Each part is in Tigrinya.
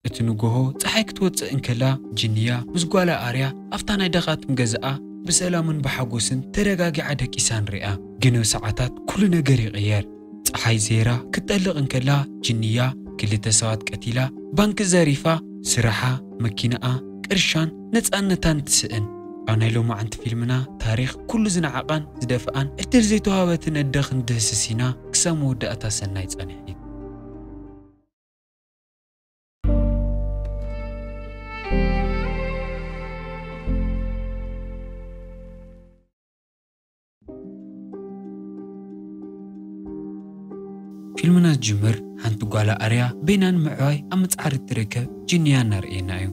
እቲ ንጎሆ ጸሓይ ክትወጽእ እንከላ፣ ጅንያ ምስ ጓላ ኣርያ ኣብታ ናይ ደኻትም ገዛኣ ብሰላምን ብሓጎስን ተረጋጊዓ ደቂሳ ንሪኣ። ግን ኣብ ሰዓታት ኩሉ ነገር ይቕየር። ጸሓይ ዜራ ክትጠልቕ እንከላ፣ ጅንያ ክልተ ሰባት ቀቲላ፣ ባንክ ዘሪፋ፣ ስራሓ፣ መኪናኣ፣ ቅርሻን ነጻነታን ትስእን። ኣብ ናይ ሎማዓንቲ ፊልምና ታሪኽ ኩሉ ዝነዓቓን ዝደፍኣን ዕድል ዘይተዋህበትን ኣደ ክንድህስስ ኢና። ክሳብ መወዳእታ ሰናይ ጻንሒት። ፊልምና ዝጅምር ሓንቲ ጓላ ኣርያ በይናን ምዕባይ ኣብ ምጽዓር እትርከብ ጅንያ እናርእየና እዩ።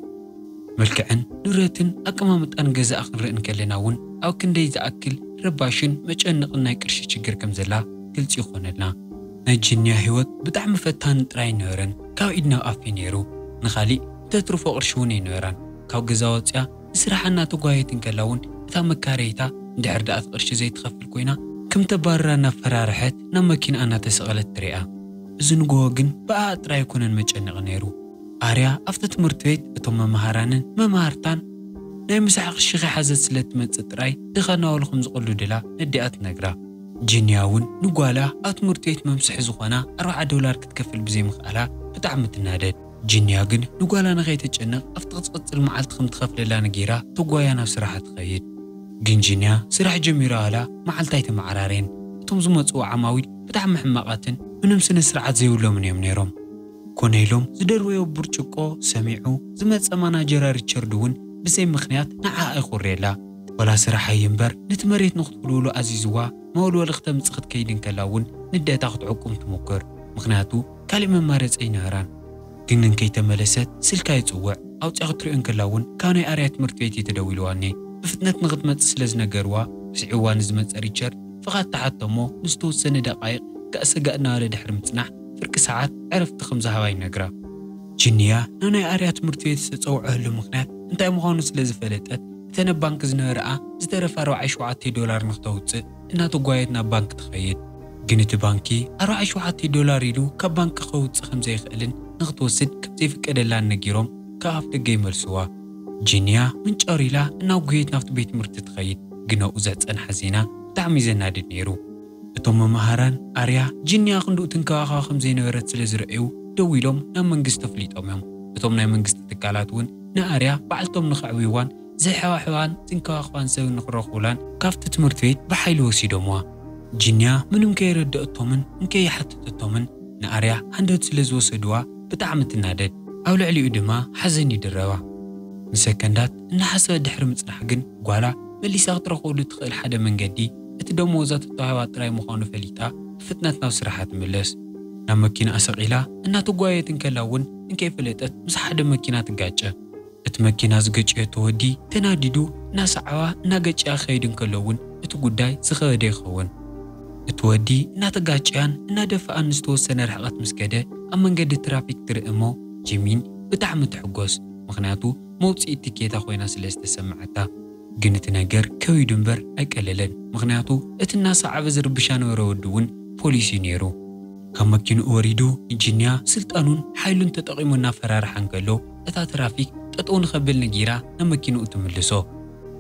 መልክዕን ንብረትን ኣቀማምጣን ገዛኣ ክንርኢ እንከለና እውን ኣብ ክንደይ ዝኣክል ረባሽን መጨነቕን ናይ ቅርሺ ችግር ከም ዘላ ግልጺ ይኾነልና። ናይ ጅንያ ህይወት ብጣዕሚ ፈታኒ ጥራይ ኣይነበረን፣ ካብ ኢድ ናብ ኣፍ እዩ ነይሩ። ንኻሊእ እተትርፎ ቅርሺ እውን ኣይነበራን። ካብ ገዛ ወፂኣ ንስራሓ እናተጓየት እንከላ እውን እታ መካረይታ እንድሕር ደኣ እቲ ቅርሺ ዘይትኸፍል ኮይና ከም ተባርራ እናፈራርሐት ናብ መኪናኣ እናተሰቐለት ትሪኣ። እዚ ንግሆ ግን ብኣኣ ጥራይ ኣይኮነን መጨነቒ ነይሩ። ኣርያ ኣብቲ ትምህርቲ ቤት እቶም መምሃራንን መምሃርታን ናይ ምሳሕ ቅርሺ ከይሓዘት ስለ ትመጽእ ጥራይ ድኻ እናበሉ ከም ዝቐልዱላ ነዲኣ ትነግራ። ጅንያ እውን ንጓላ ኣብ ትምህርቲ ቤት መምስሒ ዝኾና ኣርብዓ ዶላር ክትከፍል ብዘይምኽኣላ ብጣዕሚ ትናደድ። ጅንያ ግን ንጓላ ንኸይተጨንቕ ኣብቲ ዝቕጽል መዓልቲ ከም ትኸፍለላ ነጊራ ተጓያ ናብ ስራሓ ትኸይድ። ግን ጅንያ ስራሕ ጀሚራ ዋላ መዓልቲ ኣይተመዓራረየን። እቶም ዝመጽኡ ዓማዊል ብጣዕሚ ሕማቓትን ምንም ስነ ስርዓት ዘይብሎምን እዮም ነይሮም። ኮነ ኢሎም ዝደርበዮ ብርጭቆ ሰሚዑ ዝመጸ ማናጀራ ሪቸርድ እውን ብዘይ ምኽንያት ንዓኣ ይኹርየላ። ዋላ ስራሕ እምበር ነቲ መሬት ንኽትውልውሎ ኣዚዝዋ መወልወሊ ክተምጽእ ክትከይድ እንከላ እውን ንዴታ ክትዕቁም ትሙክር። ምኽንያቱ ካሊእ መማረጺ ኣይነበራን። ግን እንከይተመለሰት ስልካ ይጽውዕ። ኣውጺኣ ክትሪኦ እንከላ እውን ካብ ናይ ኣርያ ትምህርቲ ቤት እዩ ተደዊልዋ እኒሄ። ብፍጥነት ንኽትመጽእ ስለ ዝነገርዋ፣ ብስዒ እዋን ዝመጸ ሪቸርድ ፍቓድ ተሓቶ እሞ ንዝተወሰነ ደቓይቕ ጋእ ሰጋእ እናበለ ድሕሪ ምጽናሕ ፍርቂ ሰዓት ዕረፍቲ ከም ዝሃባ ይነግራ። ጅንያ ናብ ናይ ኣርያ ትምህርቲ ቤት ዝተጸውዐሉ ምኽንያት እንታይ ምዃኑ ስለ ዝፈለጠት እተን ኣብ ባንክ ዝነበረኣ ዝተረፈ ኣርባዓን ሸውዓተን ዶላር ንኽተውጽእ እናተጓየት ናብ ባንክ ትኸይድ። ግን እቲ ባንኪ ኣርባዓን ሸውዓተን ዶላር ኢሉ ካብ ባንክ ከውጽእ ከም ዘይኽእልን ንኽትወስድ ከም ዘይፍቀደላን ነጊሮም ካብ ኣፍ ደገ ይመልስዋ። ጅንያ ምንጫር ኢላ እናጉየት ናብቲ ቤት ትምህርቲ ትኸይድ። ግን ኣብኡ ዘጸንሓ ዜና ብጣዕሚ ዘናድድ ነይሩ። እቶም መምሃራን ኣርያ ጅንያ ክንድኡ ትንከባኸባ ከም ዘይነበረት ስለ ዝረኣዩ ደዊሎም ናብ መንግስቲ ኣፍሊጦም እዮም። እቶም ናይ መንግስቲ ትካላት እውን ንኣርያ ባዕልቶም ንኸዕብይዋን ዘሕዋሕዋን ዝንከባኸባን ሰብ ንኽረኽቡላን ካብቲ ትምህርቲ ቤት ብሓይሊ ወሲዶምዋ። ጅንያ ምንም ከየረደእቶምን እንከይሓተተቶምን ንኣርያ ሃንደት ስለ ዝወሰድዋ ብጣዕሚ ትናደድ። ኣብ ልዕሊኡ ድማ ሓዘን ይድረባ። ንሰከንዳት እናሓሰበት ድሕሪ ምጽናሕ ግን ጓላ መሊሳ ክትረኽበሉ እትኽእል ሓደ መንገዲ እቲ ደመወዛ ተተዋሂባ ጥራይ ምዃኑ ፈሊጣ ብፍጥነት ናብ ስራሓ ትምለስ። ናብ መኪናኣ ሰቒላ እናተጓየት እንከላ እውን እንከይፈለጠት ምስ ሓደ መኪና ትጋጨ። እቲ መኪና ዝገጨየቶ ወዲ ተናዲዱ እናሰዓባ እናገጨያ ክኸይድ እንከሎ እውን እቲ ጉዳይ ዝኸበደ ይኸውን። እቲ ወዲ እናተጋጨያን እናደፈኣን ንዝተወሰነ ርሕቐት ምስ ከደ ኣብ መንገዲ ትራፊክ ትርኢ እሞ ጂሚን ብጣዕሚ ትሕጎስ፣ ምኽንያቱ መውፅኢ ትኬታ ኮይና ስለ ዝተሰማዓታ። ግን እቲ ነገር ከቢዱ እምበር ኣይቀለለን፣ ምኽንያቱ እቲ እናሰዓበ ዝርብሻ ነበረ ወዲ እውን ፖሊስ እዩ ነይሩ። ካብ መኪንኡ ወሪዱ ንጂንያ ስልጣኑን ሓይሉን ተጠቒሙ እናፈራርሓ እንከሎ እታ ትራፊክ ጠጠው ንኸብል ነጊራ ናብ መኪንኡ ትምልሶ።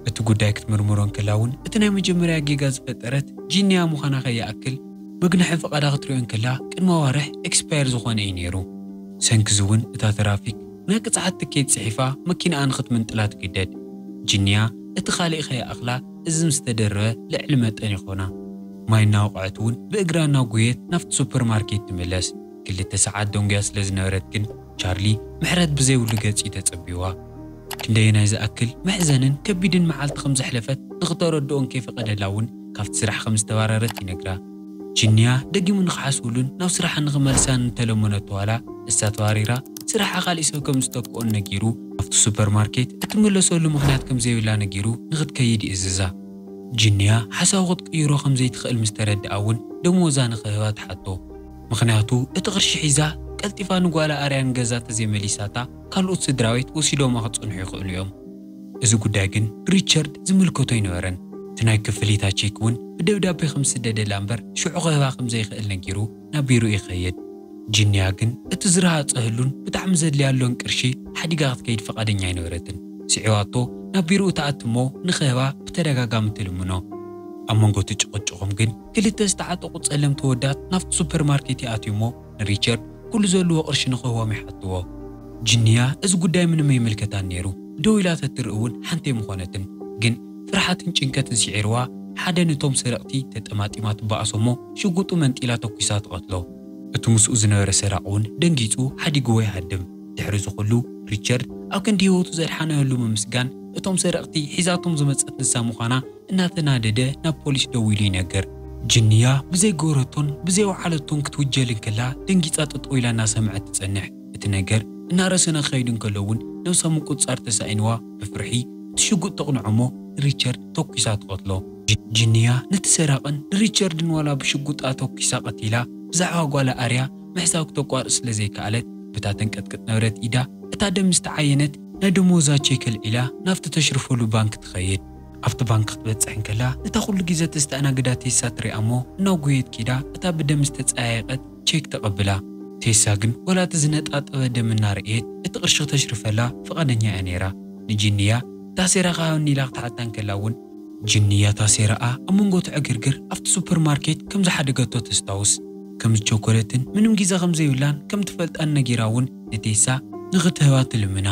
እቲ ጉዳይ ክትምርምሮ እንከላ እውን እቲ ናይ መጀመርያ ጌጋ ዝፈጠረት ጂንያ ምዃና ከይኣክል መግንሒ ፍቓዳ ክትሪኦ እንከላ ቅድሚ ኣዋርሕ ኤክስፓየር ዝኾነ እዩ ነይሩ። ሰንኪ እዚ እውን እታ ትራፊክ ናይ ቅፅዓት ትኬት ፅሒፋ መኪናኣ ንኽትምንጥላ ትግደድ። ጂንያ እቲ ካሊእ ከይኣኽላ እዚ ምስ ተደረበ ልዕሊ መጠን ይኾና። ማይ እናወቕዐት እውን ብእግራ እናጉየት ናብቲ ሱፐርማርኬት ትምለስ። ክልተ ሰዓት ደንጉያ ስለ ዝነበረት ግን ቻርሊ ምሕረት ብዘይብሉ ገፅ እዩ ተፀቢዋ። ክንደየናይ ዝኣክል መሕዘንን ከቢድን መዓልቲ ከም ዘሕለፈት ንኽተረድኦ እንከይፈቐደላ እውን ካብቲ ስራሕ ከም ዝተባረረት ይነግራ። ጂንያ ደጊሙ ንኽሓስብሉን ናብ ስራሓ ንኽመልሳን እንተለመነቶ ዋላ እሳ ተባሪራ ስራሓ ካሊእ ሰብ ከም ዝተክኦን ነጊሩ ኣብቲ ሱፐርማርኬት እትምለሰሉ ምኽንያት ከም ዘይብላ ነጊሩ ንኽትከይድ ይእዝዛ። ጂንያ ሓሳቡ ክትቅይሮ ከም ዘይትኽእል ምስ ተረድኣ እውን ደመወዛ ንኽህባ ትሓቶ። ምኽንያቱ እቲ ቅርሺ ሒዛ ቀልጢፋ ንጓላ ኣርያን ገዛ ተዘይመሊሳታ ካልኦት ስድራ ቤት ወሲዶማ ክጸንሑ ይኽእሉ እዮም። እዚ ጉዳይ ግን ሪቻርድ ዝምልከቶ ኣይነበረን። እቲ ናይ ክፍሊታ ቼክ እውን ብደብዳቤ ከም ዝስደደላ እምበር ሽዑ ክህባ ከም ዘይኽእል ነጊሩ ናብ ቢሮኡ ይኸይድ። ጅንያ ግን እቲ ዝረሃጸ ህሉን ብጣዕሚ ዘድልያ ኣሎን ቅርሺ ሓዲጋ ክትከይድ ፈቓደኛ ኣይነበረትን። ስዒባቶ ናብ ቢሮኡ ትኣቲ እሞ ንኽህባ ብተደጋጋሚ ትልምኖ። ኣብ መንጎ እቲ ጭቕጭቖም ግን ክልተ ዝተዓጠቑ ጸለምቲ ወዳት ናብቲ ሱፐርማርኬት ይኣትዩ እሞ ንሪቸርድ ኩሉ ዘለዎ ቅርሺ ንኽህቦም ይሓትዎ። ጅንያ እዚ ጉዳይ ምንም ኣይምልከታን ነይሩ። ደው ኢላ ተትርኢ እውን ሓንቲ ኣይምኾነትን። ግን ፍርሓትን ጭንቀትን ስዒርዋ ሓደ ነቶም ሰረቕቲ ተጠማጢማ ትበኣሶ እሞ ሽጉጡ መንጢላ ተኩሳ ትቐትሎ። እቲ ምስኡ ዝነበረ ሰራቕ እውን ደንጊጹ ሓዲግዎ ይሃድም። ድሕሪ እዚ ኩሉ ሪቸርድ ኣብ ክንዲ ህይወቱ ዘድሓነሉ ምምስጋን እቶም ሰረቕቲ ሒዛቶም ዝመጸት ንሳ ምዃና እናተናደደ ናብ ፖሊስ ደዊሉ ይነግር። ጅንያ ብዘይገበረቶን ብዘይወዓለቶን ክትውጀል እንከላ ደንጊጻ ጠጠው ኢላ እናሰምዐት ትጸንሕ። እቲ ነገር እናረሰነ ክኸይድ እንከሎ እውን ነብሳ ምቁጽጻር ተሳኢንዋ ብፍርሒ እቲ ሽጉጥ ተቕንዖ እሞ ንሪቸርድ ተኩሳ ትቐትሎ። ጅ- ጅንያ ነቲ ሰራቕን ንሪቸርድን ዋላ ብሽጉጣ ተኩሳ ቀቲላ ብዛዕባ ጓላ ኣርያ ምሕሳብ ክተቋርጽ ስለ ዘይከኣለት በታ ተንቀጥቅጥ ነበረት ኢዳ እታ ደም ዝተዓየነት ናይ ደሞዛ ቼክ ኣልዒላ ናብቲ ተሽርፈሉ ባንክ ትኸይድ። ኣብቲ ባንክ ክትበጽሕ እንከላ ነታ ኩሉ ግዜ ተስተኣናግዳ ቴሳ ትሪኣ እሞ እናጎየት ኪዳ እታ ብደም ዝተጸያየቐት ቼክ ተቐብላ። ቴሳ ግን ዋላ እቲ ዝነጣጠበ ደም እናረእየት እቲ ቅርሺ ክተሽርፈላ ፍቓደኛ እያ ነይራ። ንጅንያ ታሴራ ክሃበኒ ኢላ ክትሓታ እንከላ እውን ጅንያ ታሴራኣ ኣብ መንጎ እቲ ዕግርግር ኣብቲ ሱፐርማርኬት ከም ዝሓደገቶ ተስታውስ። ከም ዝቸኮለትን ምንም ግዜ ከም ዘይብላን ከም ትፈልጣን ነጊራ እውን ንቴሳ ንኽትህባ ትልምና።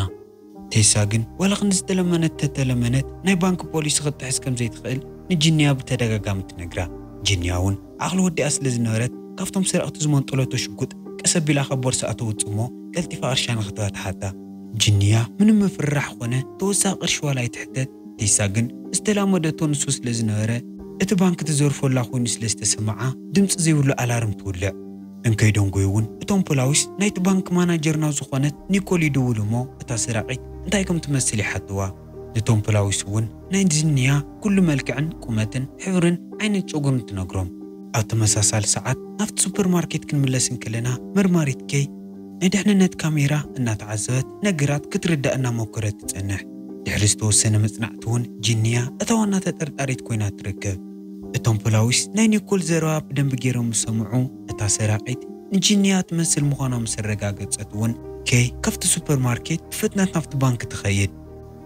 ቴሳ ግን ዋላ ክንዲ ዝተለመነት ተተለመነት ናይ ባንክ ፖሊሲ ክትጥሕስ ከም ዘይትኽእል ንጅንያ ብተደጋጋሚ ትነግራ። ጅንያ እውን ዓቕሊ ወዲኣ ስለ ዝነበረት ካብቶም ሰረቕቲ ዝመንጠለቶ ሽጉጥ ቀስ ኣቢላ ካብ ቦርሳኣ ተውጽእ እሞ ቀልጢፋ ቅርሻ ንኽትህባ ትሓታ። ጅንያ ምንም ምፍርራሕ ኮነ ተወሳኺ ቅርሺ ዋላ ኣይትሕተት። ቴሳ ግን ዝተላመደቶ ንሱ ስለ ዝነበረ እቲ ባንክ ትዘርፎላ ኮይኑ ስለ ዝተሰምዓ ድምፂ ዘይብሉ ኣላርም ትውልዕ። እንከይደንጎዩ እውን እቶም ፖላዊስ ናይቲ ባንክ ማናጀርና ዝኾነት ኒኮል ይድውሉ እሞ እታ ሰራቒት እንታይ ከም ትመስል ይሓትዋ። ንቶም ፖላዊስ እውን ናይ ጅንያ ኩሉ መልክዕን ቁመትን ሕብርን ዓይነት ጨጉርን ትነግሮም። ኣብ ተመሳሳሊ ሰዓት ናብቲ ሱፐርማርኬት ክንምለስ እንከለና መርማሪት ኬይ ናይ ድሕንነት ካሜራ እናተዓዘበት ነገራት ክትርዳእ እናሞከረት ትጸንሕ። ድሕሪ ዝተወሰነ መጽናዕቲ እውን ጅንያ እታ ዋና ተጠርጣሪት ኮይና ትርከብ። እቶም ፖላዊስ ናይ ኒኮል ዘረባ ብደንቢ ገይሮም ምስ ሰምዑ እታ ሰራቒት ንጅንያ ትመስል ምዃና ምስ ኣረጋገጸት እውን ኬይ ካብቲ ሱፐርማርኬት ብፍጥነት ናብቲ ባንክ ትኸይድ።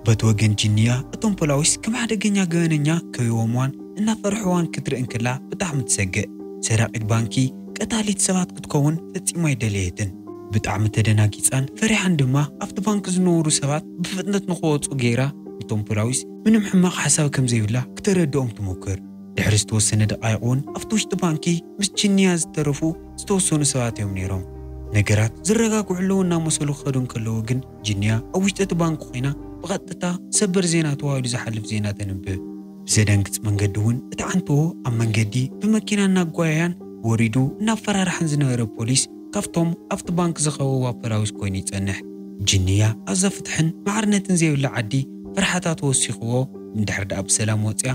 በቲ ወገን ጅንያ እቶም ፖላዊስ ከም ሓደገኛ ገበነኛ ከቢቦምዋን እናፈርሕዋን ክትርኢ እንከላ ብጣዕሚ ትሰግእ። ሰራቒት ባንኪ ቀታሊት ሰባት ክትከውን ፈጺማ ኣይደለየትን። ብጣዕሚ ተደናጊጻን ፈሪሓን ድማ ኣብቲ ባንክ ዝነበሩ ሰባት ብፍጥነት ንኽወጹ ገይራ እቶም ፖላዊስ ምንም ሕማቕ ሓሳብ ከም ዘይብላ ክተረድኦም ትሞክር። ድሕሪ ዝተወሰነ ደቓይቕ እውን ኣብቲ ውሽጢ ባንኪ ምስ ጅንያ ዝተረፉ ዝተወሰኑ ሰባት እዮም ነይሮም። ነገራት ዝረጋግዑ ኣለዉ እናመሰሉ ክኸዱ እንከለዉ ግን ጅንያ ኣብ ውሽጢ እቲ ባንክ ኮይና ብቐጥታ ሰበር ዜና ተባሂሉ ዝሓልፍ ዜና ተንብብ። ብዘደንግጽ መንገዲ እውን እቲ ዓንትዎ ኣብ መንገዲ ብመኪና እናጓየያን ወሪዱ እናፈራርሓን ዝነበረ ፖሊስ ካብቶም ኣብቲ ባንክ ዝኸበቡ ፖላዊስ ኮይኑ ይጸንሕ። ጅንያ ኣዛ ፍትሕን ማዕርነትን ዘይብላ ዓዲ ፍርሓታ ተወሲኽዎ እንድሕር ደኣ ብሰላም ወጽያ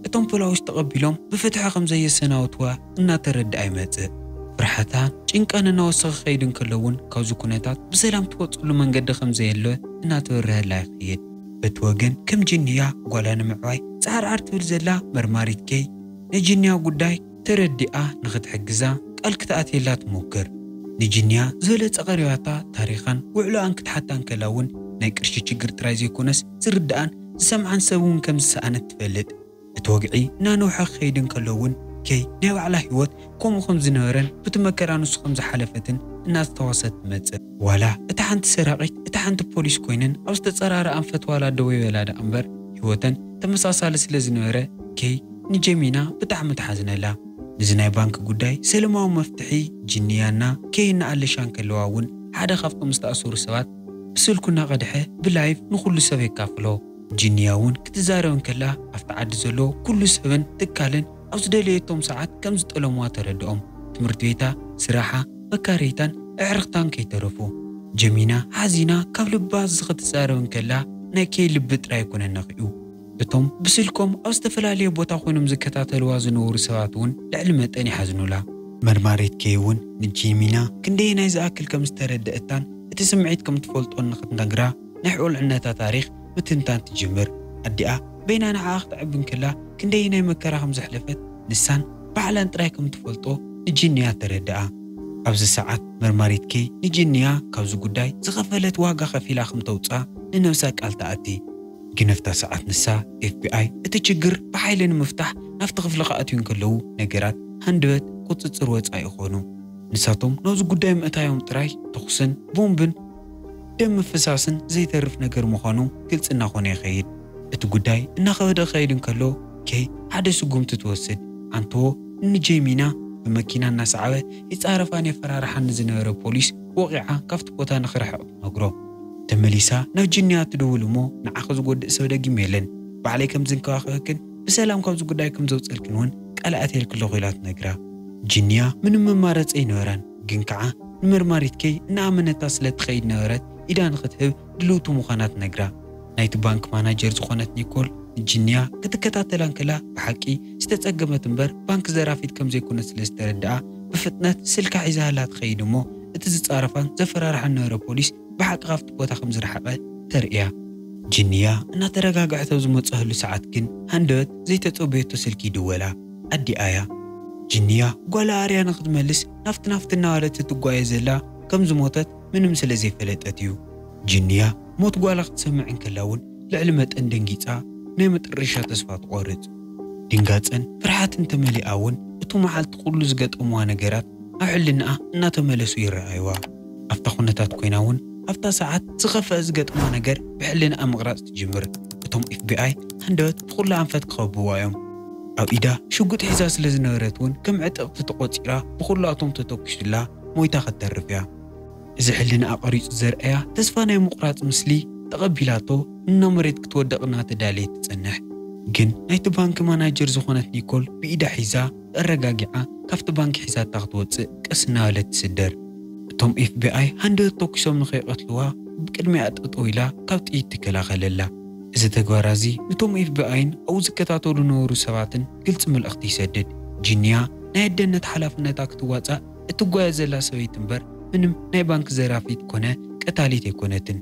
እቶም ፖላዊስ ተቐቢሎም ብፍትሒ ከም ዘየሰናውትዋ እናተረድኣ ይመጽእ። ፍርሓታን ጭንቀን እናወሰኸ ክኸይድ እንከሎ እውን ካብዚ ኩነታት ብሰላም ትወጽሉ መንገዲ ከም ዘየለ እናተበርሀላ ይኸይድ። በቲ ወገን ከም ጅንያ ጓላ ንምዕባይ ጻዕርዓር ትብል ዘላ መርማሪት ኬይ ናይ ጅንያ ጉዳይ ተረዲኣ ንኽትሕግዛ ቃል ክትኣትየላ ትሞክር። ንጅንያ ዝበለጸ ቀሪባታ ታሪኻን ውዕሎኣን ክትሓታ እንከላ እውን ናይ ቅርሺ ችግር ጥራይ ዘይኮነስ ዝርድኣን ዝሰምዓን ሰብ እውን ከም ዝሰኣነት ትፈልጥ። እቲ ወግዒ እናነውሐ ክኸይድ እንከሎ እውን ኬይ ናይ ባዕላ ህይወት ከምኡ ከም ዝነበረን ብቲ መከራ ንሱ ከም ዝሓለፈትን እናስተዋሰት ትመጽእ። ዋላ እታ ሓንቲ ሰራቒት እታ ሓንቲ ፖሊስ ኮይነን ኣብ ዝተጸራረኣን ፈትዋላ ደው ይበላ ደኣ እምበር ህይወተን ተመሳሳሊ ስለ ዝነበረ ኬይ ንጀሚና ብጣዕሚ ትሓዝነላ። ንዚ ናይ ባንክ ጉዳይ ሰለማዊ መፍትሒ ጅንያና ኬይ እናኣለሻ እንከለዋ እውን ሓደ ካብቶም ዝተኣሰሩ ሰባት ብስልኩ እናቐድሐ ብላይቭ ንኹሉ ሰብ የካፍሎ። ጅንያ እውን ክትዛረብ እንከላ ኣብቲ ዓዲ ዘሎ ኩሉ ሰብን ትካልን ኣብ ዝደለየቶም ሰዓት ከም ዝጠለምዋ ተረድኦም። ትምህርቲ ቤታ፣ ስራሓ፣ መካረይታን ኣዕርኽታን ከይተረፉ። ጀሚና ሓዚና ካብ ልባ ዝኽትዛረብ እንከላ ናይ ኬይ ልቢ ጥራይ ኣይኮነን ነኺኡ። እቶም ብስልኮም ኣብ ዝተፈላለየ ቦታ ኮይኖም ዝከታተልዋ ዝነበሩ ሰባት እውን ልዕሊ መጠን ይሓዝኑላ። መርማሪት ኬይ እውን ንጂሚና ክንደየናይ ዝኣክል ከም ዝተረደአታን እቲ ስምዒት ከም ትፈልጦን ንኽትነግራ ናይ ቁልዕነታ ታሪኽ ምትንታን ትጅምር። ኣዲኣ በይና ንዓኣ ክትዕቢ እንከላ ክንደየናይ መከራ ከም ዘሕለፈት ንሳን ባዕላን ጥራይ ከም ትፈልጦ ንጂንያ ተረድኣ። ኣብዚ ሰዓት መርማሪት ኬይ ንጂንያ ካብዚ ጉዳይ ዝኸፈለት ዋጋ ከፊላ ከም ተውፅኣ ንነብሳ ቃል ትኣቲ። ግን ኣብታ ሰዓት ንሳ ኤፍቢኣይ እቲ ችግር ብሓይሊ ንምፍታሕ ናብቲ ክፍሊ ክኣትዩ እንከለዉ ነገራት ሃንደበት ቁፅፅር ወፃኢ ይኾኑ። ንሳቶም ናብዚ ጉዳይ ምእታዮም ጥራይ ተኹስን ቦምብን ደም ምፍሳስን ዘይተርፍ ነገር ምዃኑ ግልፂ እናኾነ ይኸይድ። እቲ ጉዳይ እናኸበደ ክኸይድ እንከሎ ኬይ ሓደ ስጉምቲ ትወስድ። ኣንቶዎ ንጄሚና ብመኪና እናሰዓበ ይፃረፋን የፈራርሓን ንዝነበረ ፖሊስ ወቒዓ ካብቲ ቦታ ንኽርሕቕ ትነግሮ። ተመሊሳ ናብ ጅንያ ትድውል እሞ ንዓኺ ዝጎድእ ሰብ ደጊም የለን፣ ባዕለይ ከም ዝንከባኸበክን ብሰላም ካብዚ ጉዳይ ከም ዘውፀልክን እውን ቃል ኣትየልኪ ኣለኹ ኢላ ትነግራ። ጅንያ ምንም መማረፂ ኣይነበራን፣ ግን ከዓ ንመርማሪት ኬይ እናኣመነታ ስለ ትኸይድ ነበረት ኢዳ ንኽትህብ ድልውቲ ምዃና ትነግራ። ናይቲ ባንክ ማናጀር ዝኾነት ኒኮል ንጅንያ ክትከታተላ እንከላ ብሓቂ ዝተፀገመት እምበር ባንክ ዘራፊት ከም ዘይኮነት ስለ ዝተረድኣ ብፍጥነት ስልካ ሒዛላ ትኸይድ እሞ እቲ ዝፃረፋን ዘፈራርሓን ነበረ ፖሊስ ብሓቂ ካብቲ ቦታ ከም ዝረሓቐ ተርእያ። ጅንያ እናተረጋግዐት ኣብ ዝመፀህሉ ሰዓት ግን ሃንደበት ዘይተፀበየቶ ስልኪ ይድወላ። ኣዲኣ እያ። ጅንያ ጓላ ኣርያ ንክትመልስ ናፍቲ ናፍቲ እናበለት እትጓየ ዘላ ከም ዝሞተት ምንም ስለ ዘይፈለጠት እዩ። ጅንያ ሞት ጓላ ክትሰምዕ እንከላ እውን ልዕሊ መጠን ደንጊፃ ናይ መጠረሻ ተስፋ ትቖርፅ። ድንጋፀን ፍርሓትን ተመሊኣ እውን እቲ መዓልቲ ኩሉ ዝገጠምዋ ነገራት ኣብ ሕልናኣ እናተመለሱ ይረኣይዋ። ኣብታ ኩነታት ኮይና እውን ኣብታ ሰዓት ዝኸፍአ ዝገጥማ ነገር ብሕልናኣ ምቕራፅ ትጅምር። እቶም ኤፍቢኣይ ሃንደበት ብኹሉ ኣንፈት ክኸብዋ እዮም። ኣብ ኢዳ ሽጉጥ ሒዛ ስለ ዝነበረት እውን ከም ዕጥቕቲ ተቖፂራ ብኹላቶም ተተኩሱላ ሞይታ ክትተርፍ እያ። እዚ ሕልናኣ ቀሪፁ ዘርእያ ተስፋ ናይ ምቑራፅ ምስሊ ተቐቢላቶ ንናብ መሬት ክትወድቕ እናተዳለየት ትፀንሕ። ግን ናይቲ ባንክ ማናጀር ዝኾነት ኒኮል ብኢዳ ሒዛ ኣረጋጊዓ ካብቲ ባንክ ሒዛታ ክትወፅእ ቀስ እናበለት ትስደር። እቶም ኤፍቢኣይ ሃንደበት ተኩሶም ንኸይቐትልዋ ብቅድሚኣ ጠጠው ኢላ ካብ ጥይት ትከላኸለላ። እዚ ተግባራ እዚ ንቶም ኤፍቢኣይን ኣብኡ ዝከታተሉ ነበሩ ሰባትን ግልፂ መልእኽቲ ይሰድድ። ጅንያ ናይ ኣደነት ሓላፍነታ ክትዋፃእ እትጓየ ዘላ ሰበይቲ እምበር ምንም ናይ ባንክ ዘራፊት ኮነ ቀታሊት ኣይኮነትን።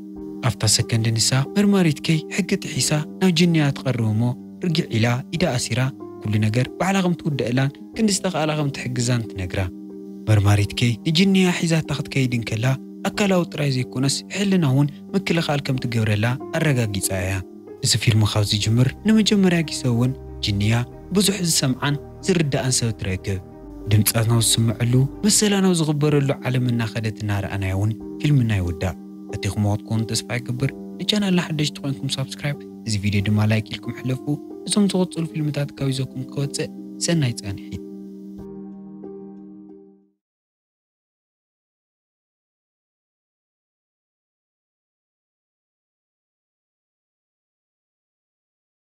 ኣብታ ሰከንድ ንሳ መርማሪት ኬይ ሕጊ ጥሒሳ ናብ ጅንያ ትቐርብ እሞ ርግዕ ኢላ ኢዳ ኣሲራ ኩሉ ነገር ባዕላ ከም ትውደእላን ክንዲ ዝተኻእላ ከም ትሕግዛን ትነግራ። መርማሪት ኬይ ንጅንያ ሒዛታ ክትከይድ እንከላ ኣካላዊ ጥራይ ዘይኮነስ ሕልና እውን ምክልኻል ከም ትገብረላ ኣረጋጊጻ እያ። እዚ ፊልም ካብ ዝጅምር ንመጀመርያ ግዜ እውን ጅንያ ብዙሕ ዝሰምዓን ዝርዳእን ሰብ ትረክብ። ድምጻ ናብ ዝስምዐሉ መሰላ ናብ ዝኽበረሉ ዓለም እናኸደት እናረኣናያ እውን ፊልምና ይውዳእ። ፈቲኹምዎ ክትኮኑ ተስፋ ይገብር። ንቻናልና ሓደሽቲ ኮይንኩም ሳብስክራይብ፣ እዚ ቪድዮ ድማ ላይክ ኢልኩም ሕለፉ። እዞም ዝቕጽሉ ፊልምታት ካብ ይዘኩም ክወጽእ ሰናይ ጻንሒት።